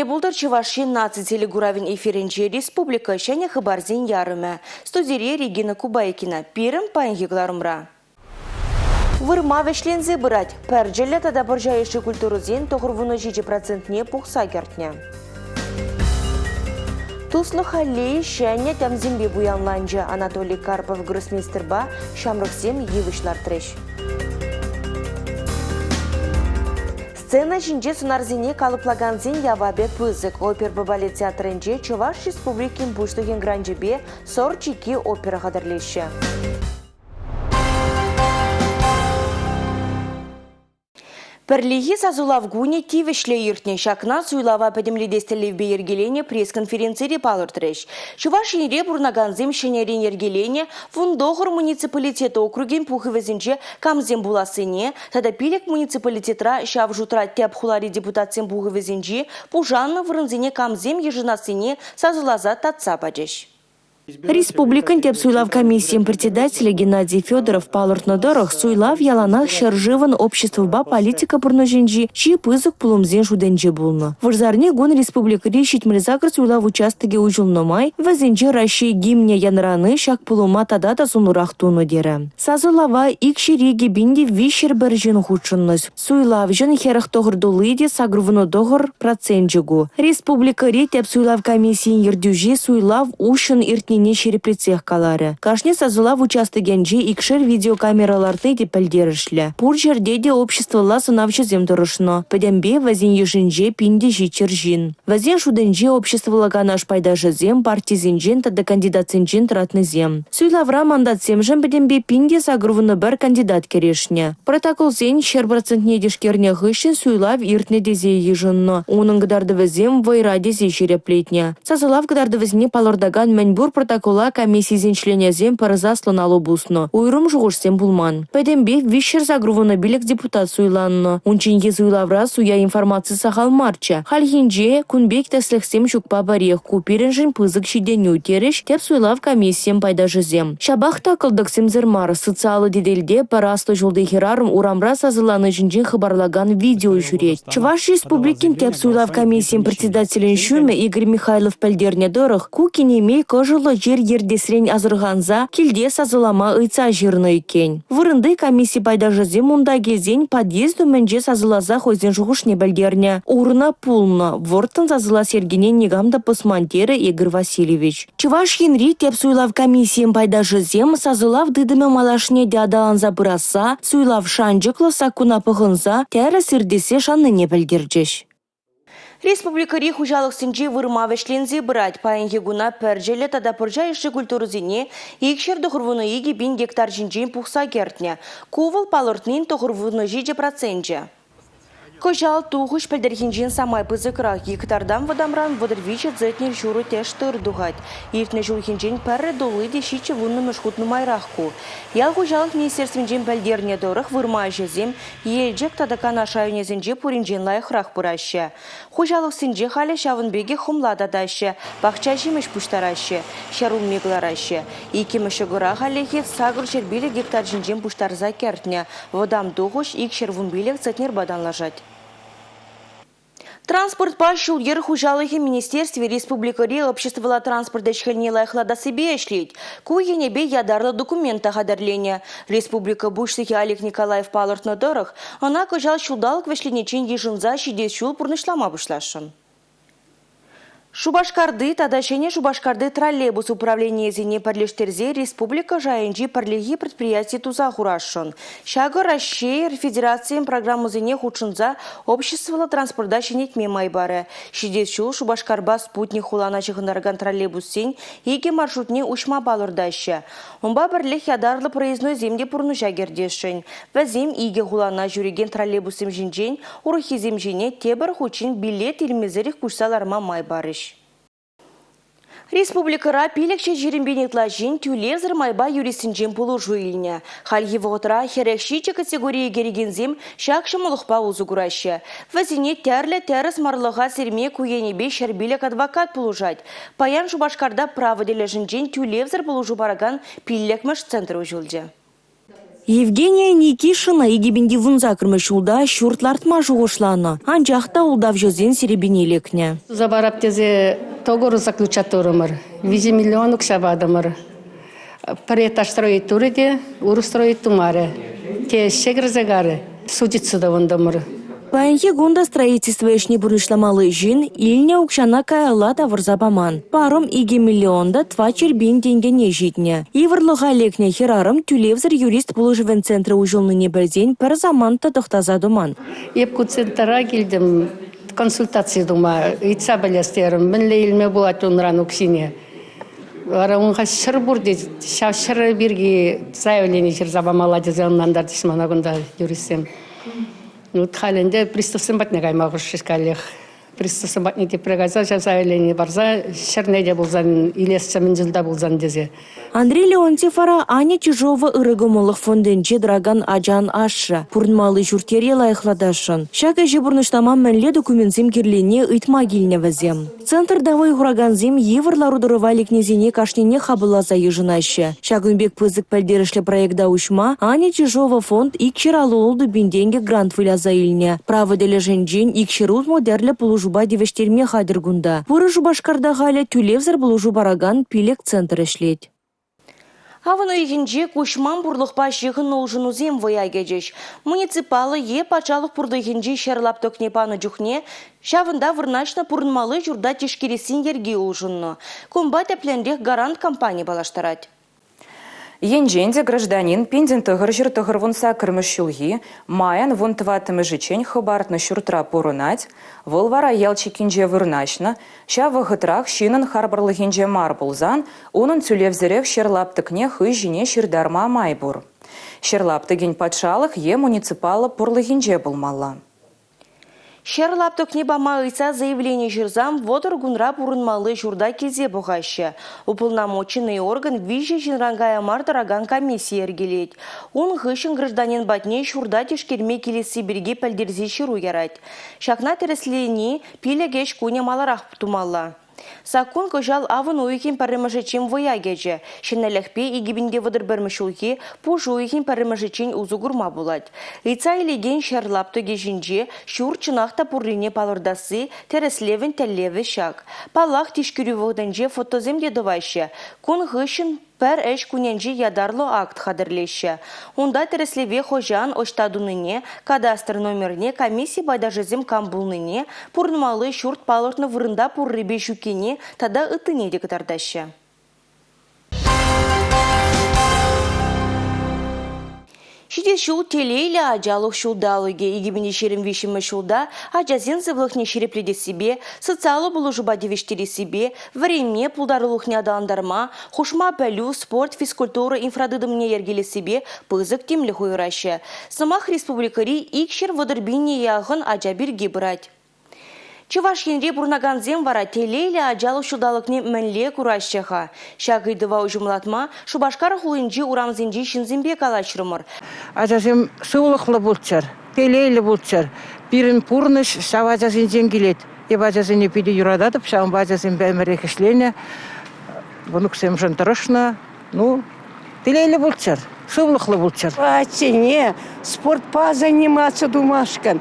Эрне пултӑр Чӑваш Ен наци телекуравӗн эфирӗнче республика ҫӗнӗ хыпарсен ярӑмӗ. Студире Регина Кубайкина. Пирӗн паянхи кӑларӑмра. Вырма вӗҫленсе пырать. Пӗрчӗллӗ тата пӑрҫа йышши культурӑсен 97 процентне пухса кӗртнӗ. Туслӑх аллейи ҫӗнӗ тӗмсемпе пуянланчӗ. Анатолий Карпов гроссмейстерпа ҫамрӑксем йывӑҫ лартрӗҫ. Сцена ҫинче сӑнарсене калӑплакансен явапӗ пысӑк. Оперӑпа балет театрӗнче Чӑваш Республикин Пуҫлӑхӗн гранчӗпе Сӑр чикки опера хатӗрлеҫҫӗ. Пӗрлехи сасӑлав кунӗ тивӗҫлӗ иртнӗ. Ҫакна суйлава пӗтӗмлетес тӗллевпе йӗркеленӗ пресс-конференцире палӑртрӗҫ. Чӑваш Енре пурӑнакансем ҫӗнӗрен йӗркеленӗ 19 муниципалитет округӗн пухӑвӗсенче камсем пулассине тата пилӗк муниципалитетра, ҫав шутра тӗп хулари депутатсен пухӑвӗсенчи пушаннӑ вырӑнсене камсем йышӑнассине сасӑласа татса пачӗҫ. Республикӑн тӗп суйлав комиссийӗн председателӗ Геннадий Федоров палӑртнӑ тӑрӑх, суйлав яланах ҫӗршывӑн обществӑпа политика пурнӑҫӗнчи чи пысӑк пулӑмсен шутӗнче пулнӑ. Вырсарни кун республикӑри 78 суйлав участокӗ уҫӑлнӑ май вӗсенче Раҫҫей гимнӗ янӑрани ҫак пулӑма тата та сумлӑрах тунӑ терӗ. Сасӑлава 202 пин те 301 ҫын хутшӑннӑ. Суйлавҫӑн 49 тулли те 89 проценчӗ ку. Республикӑри тӗп суйлав комиссийӗн ертӳҫи суйлав уҫҫӑн иртнине ҫирӗплетсех каларӗ. Кашни сасӑлав участокӗнче икшер видеокамера лартни те пӗлтерӗшлӗ. Пур ҫӗрте те обществӑлла сӑнавҫӑсем тӑрӑшнӑ. Пӗтӗмпе вӗсен йышӗнче 1700 ҫын. Вӗсен шутӗнче обществӑлла канаш пайташӗсем, партисенчен тата кандидатсенчен тӑратнисем. Суйлавра мандатсемшӗн пӗтӗмпе 1081 кандидат кӗрешнӗ. Протоколсен 100 процентне тишкернӗ хыҫҫӑн суйлав иртнӗ тесе йышӑннӑ. Унӑн кӑтартӑвӗсем вӑйра тесе ҫирӗплетнӗ. Сасӑлав кӑтартӑвӗсене палӑртакан мӗнпур протокола комиссисен членӗсем пӗр саслӑн алӑ пуснӑ. Уйрӑм шухӑшсем пулман. Пӗтӗмпе 385 депутат суйланнӑ. Унчченхи суйлавра суя информаци сахал марччӗ. Хальхинче кун пек тӗслӗхсем ҫукпа пӗрех. Ку пирӗншӗн пысӑк ҫитӗнӳ, терӗҫ тӗп суйлав комиссийӗн пайташӗсем. Ҫапах та кӑлтӑксемсӗр мар. Социаллӑ тетелте пӗр аслӑ ҫулти хӗрарӑм урамра сасӑлани ҫинчен хыпарлакан видео ҫӳрет. Чӑваш Республикин тӗп суйлав комиссийӗн председателӗн ҫумӗ Игорь Михайлов пӗлтернӗ тӑрӑх, ку кинемей кӑшӑллӑ чир ертесрен асӑрханса килте сасӑлама ыйтса ҫырнӑ иккен. Вырӑнти комисси пайташӗсем унта килсен подъезд умӗнче сасӑласа хӑйсен шухӑшне пӗлтернӗ. Урна пулнӑ, вӑрттӑн сасӑлас йӗркене никам та пӑсман терӗ Игорь Васильевич. Чӑваш Енри тӗп суйлав комиссийӗн пайташӗсем сасӑлав тытӑмӗ малашне те аталанса пырасса, суйлав шанчӑклӑ саккуна пӑхӑнса тӗрӗс иртессе шаннине пӗлтерчӗҫ. Республикӑри хуҫалӑхсенче вырма вӗҫленсе пырать. Паянхи куна пӗрчӗллӗ тата пӑрҫа йышши культурӑсене 292 пин гектар ҫинчен пухса кӗртнӗ. Ку вӑл палӑртнин 97 проценчӗ. Кӑҫал тухӑҫ пӗлтӗрхинчен самай пысӑкрах. Гектартан вӑтамран 33 центнер ҫурӑ тӗш тыр тухать. Иртнӗ ҫулхинчен пӗрре тулли те ҫиччӗ вуннӑмӗш хут нумайрах ку. Ял хуҫалӑх министерствинчен пӗлтернӗ тӑрӑх, вырма ӗҫӗсем Елчӗк тата Канаш районӗсенче пуринчен лайӑхрах пыраҫҫӗ. Хуҫалӑхсенче халӗ ҫавӑн пекех хӑмла татаҫҫӗ, пахча ҫимӗҫ пуҫтараҫҫӗ, ҫӗрулми кӑлараҫҫӗ. Иккӗмӗш ҫӑкӑра хальлӗхе 805 гектар ҫинчен пуҫтарса кӗртнӗ. Вӑтам тухӑҫ 215 центнерпа танлашать. Транспортпа ҫул-йӗр хуҫалӑхӗн министерстви республикӑри обществӑлла транспорт ӗҫ-хӗлне лайӑхлатассипе ӗҫлет. Ку енӗпе ятарлӑ документ та хатӗрленӗ. Республика Пуҫлӑхӗ Олег Николаев палӑртнӑ тӑрӑх, ӑна кӑҫал ҫулталӑк вӗҫлениччен йышӑнса ҫитес ҫул пурнӑҫлама пуҫласшӑн. Шупашкарти тата Ҫӗнӗ Шупашкарти троллейбус управленийӗсене пӗрлештерсе республика шайӗнчи пӗрлехи предприяти туса хурасшӑн. Ҫакӑ Раҫҫей Федерацийӗн программӑсене хутшӑнса обществӑллӑ транспорта ҫӗнетме май парӗ. Ҫитес ҫул Шупашкарпа спутник хулана ҫыхӑнтаракан троллейбуссен икӗ маршрутне уҫма палӑртаҫҫӗ. Унпа пӗрлех ятарлӑ проезднойсем те пурнӑҫа кӗртесшӗн. Вӗсем икӗ хулана ҫӳрекен троллейбуссем ҫинчен урӑххисем ҫине тепӗр хутчен билет илмесӗрех куҫса ларма май парӗҫ. Республикӑра 520 пин ытла ҫын тӳлевсӗр майпа юристсенчен пулӑшу илнӗ. Хальхи вӑхӑтра 47 категорие кӗрекенсем ҫак ҫӑмӑллӑхпа усӑ кураҫҫӗ. Вӗсене тӗрлӗ тӗрӗс марлӑха сирме ку енӗпе 105 адвокат пулӑшать. Паян Шупашкарта право тӗлӗшӗнчен тӳлевсӗр пулӑшу паракан пиллӗкмӗш центр уҫӑлчӗ. Евгения Никишина 2018-мӗш ҫулта ҫурт лартма шухӑшланӑ, анчах та ултавҫӑсен серепине лекнӗ. Туса парап тесе договор заключать турӑмӑр. 3 миллион укҫа патӑмӑр. Пӗр этаж строить турӗ те, урӑх строить тумарӗ. Те ӗҫе кӗрсе карӗ, судиться тӑвӑнтӑмӑр. Паянхи кун та строительство ӗҫне пурнӑҫламалли ҫын илнӗ укҫана каялла тавӑрса паман. Парӑм 2 миллион та 400 пин тенкӗне ҫитнӗ. Йывӑрлӑха лекнӗ хӗрарӑм тӳлевсӗр юрист пулӑшӑвӗн центрӗ уҫӑлнине пӗлсен пӗр самант та тӑхтаса тӑман. Эп ку центра килтӗм консультаци тума, ыйтса пӗлес терӗм, мӗнле илме пулать унран укҫине. Вара ун ҫӗр пур тет. Ҫав ҫӗр пирки заявлени ҫырса памалла тесе ӑнлантарчӗҫ мана кунта юристсем. Вот халь ӗнтӗ приставсем патне кайма хушрӗҫ каллех. Приставсем патне тепре кайса ҫав заявление парса ҫӗрне те пулсан илесчӗ мӗн чулта пулсан тесе. Андрей Леонтьев вара Аня Чижова ырӑ кӑмӑллӑх фондӗнче тӑракан ачан ашшӗ. Пурӑнмалли ҫурт-йӗре лайӑхлатасшӑн. Ҫак ӗҫе пурнӑҫлама мӗнле документсем кирлине ыйтма килнӗ вӗсем. Центрта вӑй хуракансем йывӑр лару-тӑрӑва лекнисене кашнинех хапӑлласа йышӑнаҫҫӗ. Ҫакӑн пек пысӑк пӗлтерӗшлӗ проекта уҫма Аня Чижова фонд 256 пин тенкӗ грант выляса илнӗ. Право тӗлӗшӗнчен 260 тӗрлӗ пулӑшупа тивӗҫтерме хатӗр кунта. Пурӗ Шупашкарта халӗ тӳлевсӗр пулӑшу паракан пилӗк центр ӗҫлет. Авӑн уйӑхӗнче куҫман пурлӑхпа ҫыхӑннӑ улшӑнусем вӑя кӗчӗҫ. Муниципаллӑ е патшалӑх пурлӑхӗнчи ҫӗр лаптӑкне панӑ чухне ҫавӑнта вырнаҫнӑ пурӑнмалли ҫурта тишкерессин йӗрки улшӑннӑ. Кунпа тӗплӗнрех «Гарант» компани паллаштарать. Енчен те гражданин 1998 ҫулхи майӑн 14-мӗшӗччен хӑпартнӑ ҫуртра пурӑнать, вӑл вара ял чиккинче вырнаҫнӑ, Ҫав вӑхӑтрах ҫыннӑн харпӑрлӑхӗнче мар пулсан унӑн тӳлевсӗрех ҫӗр лаптӑкне хӑй ҫине ҫыртарма май пур. Ҫӗр лаптӑкӗн патшалӑх е муниципаллӑ пурлӑхӗнче пулмалла. Ҫӗр лаптӑкне пама ыйтса заявлени ҫырсан 30 кунра пурӑнмалли ҫурта килсе пӑхаҫҫӗ. Уполномоченнӑй орган виҫӗ ҫынран кая мар тӑракан комисси йӗркелет. Ун хыҫҫӑн гражданин патне ҫурта тишкерме килесси пирки пӗлтерсе ҫыру ярать. Ҫакна тӗрӗслени Пилӗк ӗҫ кунӗ маларах тумалла. Саккун кӑҫал авӑн уйӑхӗн пӗрремӗшӗччен вӑя кӗчӗ. Ҫӗнӗлӗхпе 2031 ҫулхи пуш уйӑхӗн пӗрремӗшӗччен усӑ курма пулать. Ыйтса илекен ҫӗр лаптӑкӗ ҫинче ҫурт чӑнах та пуррине палӑртасси тӗрӗслевӗн тӗллевӗ ҫак. Паллах, тишкерӳ вӑхӑтӗнче фотосем те тӑваҫҫӗ. Кун хыҫҫӑн Пӗр ӗҫ кунӗнче ятарлӑ акт хатӗрлеҫҫӗ. Унта тӗрӗслеве хӑҫан, ӑҫта тунине, кадастр номерне, комисси пайташӗсем кам пулнине, пурӑнмалли ҫурт палӑртнӑ вырӑнта пуррипе ҫуккине тата ыттине те кӑтартаҫҫӗ. Ҫитес ҫул телейлӗ ачалӑх ҫулталӑкӗ. 2023 ҫулта ачасен сывлӑхне ҫирӗплетессипе, социаллӑ пулӑшупа тивӗҫтерессипе, вӗренме, пултарулӑхне аталантарма, хушма пӗлӳ, спорт, физкультура инфратытӑмне йӗркелессипе пысӑк тимлӗх уйӑраҫҫӗ. Сӑмах республикӑри 230 пине яхӑн ача пирки пырать. Чӑваш Енре пурӑнакансем вара телейлӗ ачалӑх ҫулталӑкне мӗнле кураҫҫӗ-ха? Ҫак ыйтӑва уҫӑмлатма Шупашкар хулинчи урамсенчи ҫынсемпе калаҫрӑмӑр. Ачасем сывлӑхлӑ пулччӑр, телейлӗ пулччӑр. Пирӗн пурнӑҫ ҫав ачасенчен килет. Эп ачасене питӗ юрататӑп, ҫавӑнпа ачасемпе ӗмӗрех ӗҫленӗ, мӑнуксемшӗн тӑрӑшнӑ. Ну, телейлӗ пулччӑр, сывлӑхлӑ пулччӑр. Атьсене спортпа заниматься тумашкӑн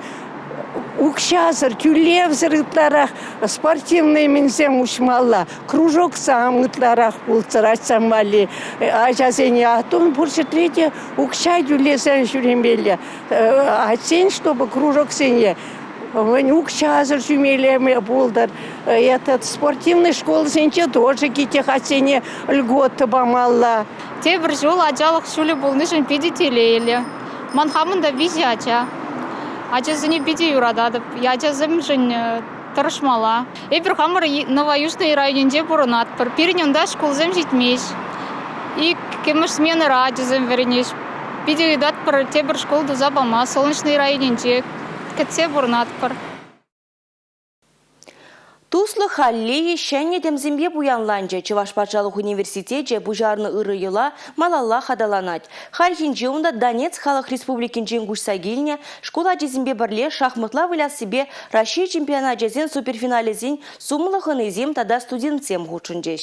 укҫасӑр, тӳлевсӗр ытларах спортивный мӗнсем уҫмалла, кружоксем ытларах пулччӑр ачасем валли. Ачасене а то пур ҫӗртре те укҫа тӳлесе ҫӳремелле. Атьсен, чтобы кружоксене укҫасӑр ҫӳмелле пултӑр. Этот спортивный школсенче тоже китехатсене льгота памалла. Тепӗр ҫул ачалӑх ҫулӗ пулнишӗн питӗ телейлӗ. Ман хамӑн та виҫӗ ача. Ачасене питӗ юрататӑп. Ачасемшӗн тӑрӑшмалла. Эпир хамӑр Новоюжный районӗнче пурӑнатпӑр. Пирӗн унта шкулсем ҫитмест. Иккӗмӗш сменӑра ачасем вӗренеҫ. Питӗ ыйтатпӑр тепӗр шкул туса пама Солнечный районӗнче. Кӗтсе пурӑнатпӑр. Туслӑх аллейи ҫӗнӗ тӗмсемпе пуянланчӗ. Чӑваш патшалӑх университечӗ пуҫарнӑ ырӑ йӑла малаллах аталанать. Хальхинче унта Донецк халӑх республикинчен куҫса килнӗ шкул ачисемпе пӗрле шахматла выляссипе Раҫҫей чемпионачӗсен суперфиналӗсен сумлӑ хӑнисем тата студентсем хутшӑнчӗҫ.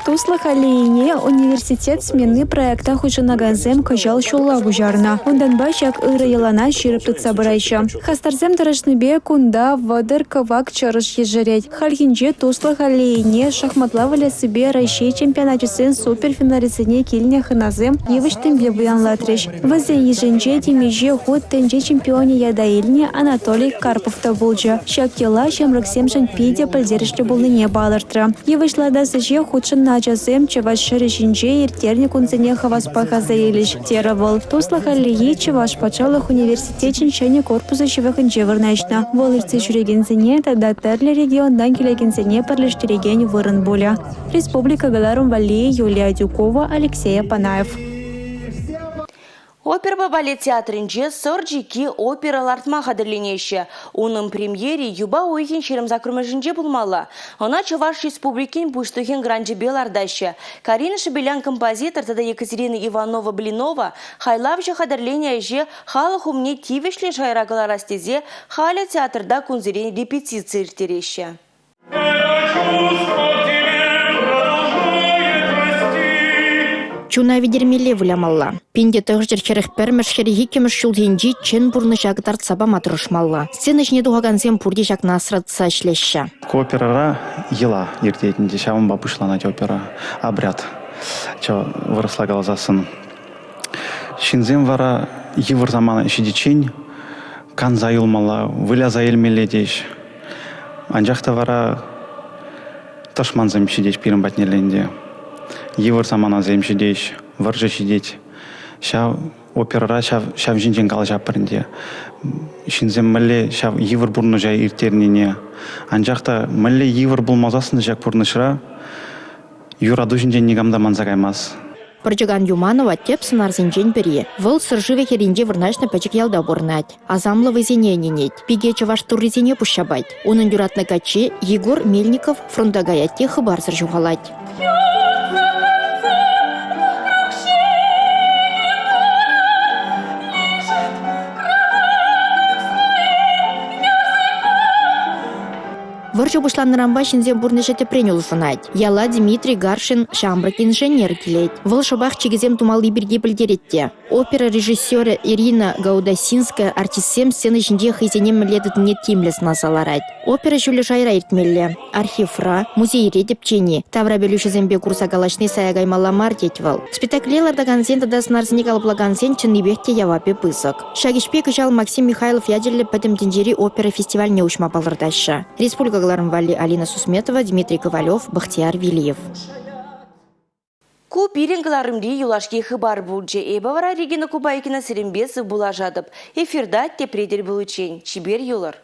Туслӑх аллейине «Университет смены» проекта хутшӑнакансем кӑҫал ҫулла пуҫарнӑ. Унтанпа ҫак ырӑ йӑлана ҫирӗп тытса пыраҫҫӗ. Хастарсем тӑрӑшнипе кунта 30 кӑвак чӑрӑш ешерет. Хальхинче Туслӑх аллейине шахматла выляссипе Раҫҫей чемпионачӗсен суперфиналӗсене килнӗ хӑнасем йывӑҫ-тӗмпе пуянлатрӗҫ. Вӗсен йышӗнче темиҫе хут тӗнче чемпионӗ ята илнӗ Анатолий Карпов та пулчӗ. Ҫак йӑла ҫамрӑксемшӗн питӗ пӗлтерӗшлӗ пулнине палӑртрӗ. Йывӑҫ лартас ӗҫе хутшӑннӑ ачасем чӑваш ҫӗрӗ ҫинче ирттернӗ кунсене хаваспах аса илӗҫ, терӗ вӑл. Туслӑх аллейи Чӑваш патшалӑх университечӗн ҫӗнӗ корпусӗ ҫывӑхӗнче вырнаҫнӑ. Вӑл иртсе ҫӳрекенсене тата тӗрлӗ регионтан килекенсене пӗрлештерекен вырӑн пулӗ. Республика кӑларӑм валли Юлия Адюкова, Алексей Апанаев. Оперӑпа балет театрӗнче «Сӑр чикки» опера лартма хатӗрленеҫҫӗ. Унӑн премьери юпа уйӑхӗн 28-мӗшӗнче пулмалла. Ӑна Чӑваш Республикин Пуҫлӑхӗн гранчӗпе лартаҫҫӗ. Карина Шебелян композитор тата Екатерина Иванова-Блинова хайлавҫӑ хатӗрленӗ ӗҫе халӑх умне тивӗҫлӗ шайра кӑларас тесе халӗ театрта кунсерен репетици ирттереҫҫӗ. Чуна витермелле вылямалла. 1941-мӗш 42-мӗш ҫулсенчи чӑн пурнӑҫа кӑтартса пама тӑрӑшмалла. Сцена ҫине тухакансем пурте ҫакна асра тытса ӗҫлеҫҫӗ. Ку оперӑра йӑла иртет ӗнтӗ, ҫавӑнпа пуҫланать опера, обряд. Вырӑсла каласассӑн. Ҫынсем вара йывӑр самана ҫитиччен канса юлмалла, выляса илмелле теҫ. Анчах та вара тӑшмансем ҫитеҫ пирӗн патнелле ӗнтӗ. Йывӑр саманасем ҫитеҫ, вӑрҫӑ ҫитет. Ҫав оперӑра ҫав, ҫав ҫинчен калаҫатпӑр ӗнтӗ. Ҫынсем мӗнле ҫав йывӑр пурнӑҫа ирттернине. Анчах та мӗнле йывӑр пулмасассӑн ҫак пурнӑҫра юрату ҫинчен никам та манса каймасть. Пӑрчӑкан Юманова тӗп сӑнарсенчен пӗри. Вӑл Сӑр шывӗ хӗрринче вырнаҫнӑ пӗчӗк ялта пурӑнать. Асамлӑ вӑйсене ӗненет. Пике чӑваш туррисене пуҫҫапать. Унӑн юратнӑ каччи Егор Мельников фронта каять те хыпарсӑр ҫухалать. Вӑрҫӑ пуҫланнӑранпа ҫынсен пурнӑҫӗ тӗпрен улшӑнать. Яла Дмитрий Гаршин ҫамрӑк инженер килет. Вӑл шӑпах чикӗсем тумалли пирки пӗлтерет те. Опера режиссерӗ Ирина Гаудасинская артистсем сцена ҫинче хӑйсене мӗнле тытнине тимлӗ сӑнаса ларать. Опера ҫӳллӗ шайра иртмелле. Архивра, музейре тӗпчени, таврапӗлӳҫӗсемпе курса калаҫни сая каймалла мар тет вӑл. Спектакле лартакансен тата сӑнарсене калӑплакансен чӑннипех те явапӗ пысӑк. Ҫак ӗҫпе кӑҫал Максим Михайлов ячӗллӗ Пӗтӗм тӗнчери опера фестивальне уҫма палӑртаҫҫӗ. Республика кӑларӑм валли Алина Сусметова, Дмитрий Ковалев, Бахтияр Вилиев. Ку пирӗн кӑларӑмри юлашки хыпар пулчӗ. Эпӗ вара Регина Кубайкина сирӗнпе сывпуллашатӑп. Эфирта тепре тӗл пуличчен. Чипер юлӑр.